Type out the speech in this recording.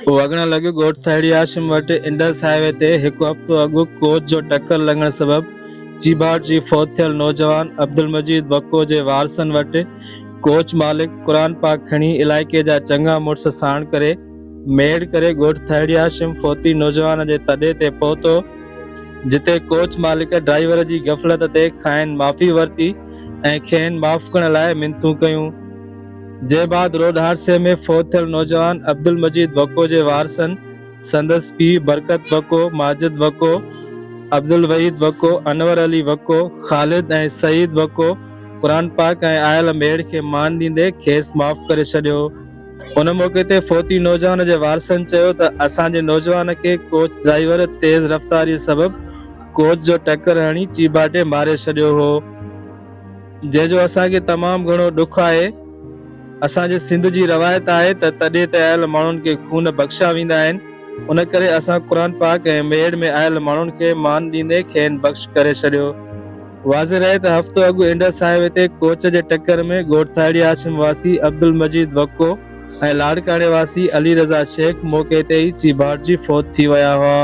وڳڻ لڳ ڳوٺ ٿهڙي هاشم وٽ انڊس هاء وي تي هڪ هفتو اڳ ڪوچ جو ٽڪر لڳڻ سبب چيڀاٽجي فوت ٿيل نوجوان عبدالمجيد وڪو جي وارثن وٽ ڪوچ مالڪ قرآن پاڪ کڻي علائقي جا چڱا مڙس ساڻ ڪري ميڙ ڪري ڳوٺ ٿهڙي هاشم فوتي نوجوان جي تڏي تي پهتو جتي ڪوچ مالڪ ڊرائيور جي غفلت تي کانئن معافي ورتي ۽ کين معاف ڪرڻ لاء منٿون ڪيون. جنهن بعد روڊ حادثي ۾ فوت ٿيل نوجوان عبدالمجيد وڪو جي وارثن سندس پيء برڪت وڪو، ماجد وڪو، عبدالوحيد وڪو، انور علي وڪو، خالد ۽ سعيد وڪو قرآن پاڪ ۽ آيل ميڙ کي مان ڏيندي کيس معاف ڪري ڇڏيو. ان موقعي تي فوتي نوجوان جي وارثن چيو ته اسان جي نوجوان کي ڪوچ ڊرائيور تيز رفتاري سبب ڪوچ جو ٽڪر هڻي چيڀاٽي ماري ڇڏيو هو. جنهن جو اسان کي تمام گهڻو ڏک آهي. اسان جي سنڌ جي روايت آهي ته تڏي تي آيل ماڻهن کي خون بخشيا ويندا آهن، ان ڪري اسان قرآن پاڪ ۽ ميڙ ۾ آيل ماڻهن کي مان ڏيندي کين بخش ڪري ڇڏيو. واضح رهي ته هفتو اڳ انڊس هاء وي تي ڪوچ جي ٽڪر ۾ ڳوٺ ٿاهڙي هاشم واسي عبدالمجيد وڪو ۽ لاڙڪاڻي واسي علي رضا شيخ موقعي تي ئي چيڀاٽجي فوت ٿي ويا هئا.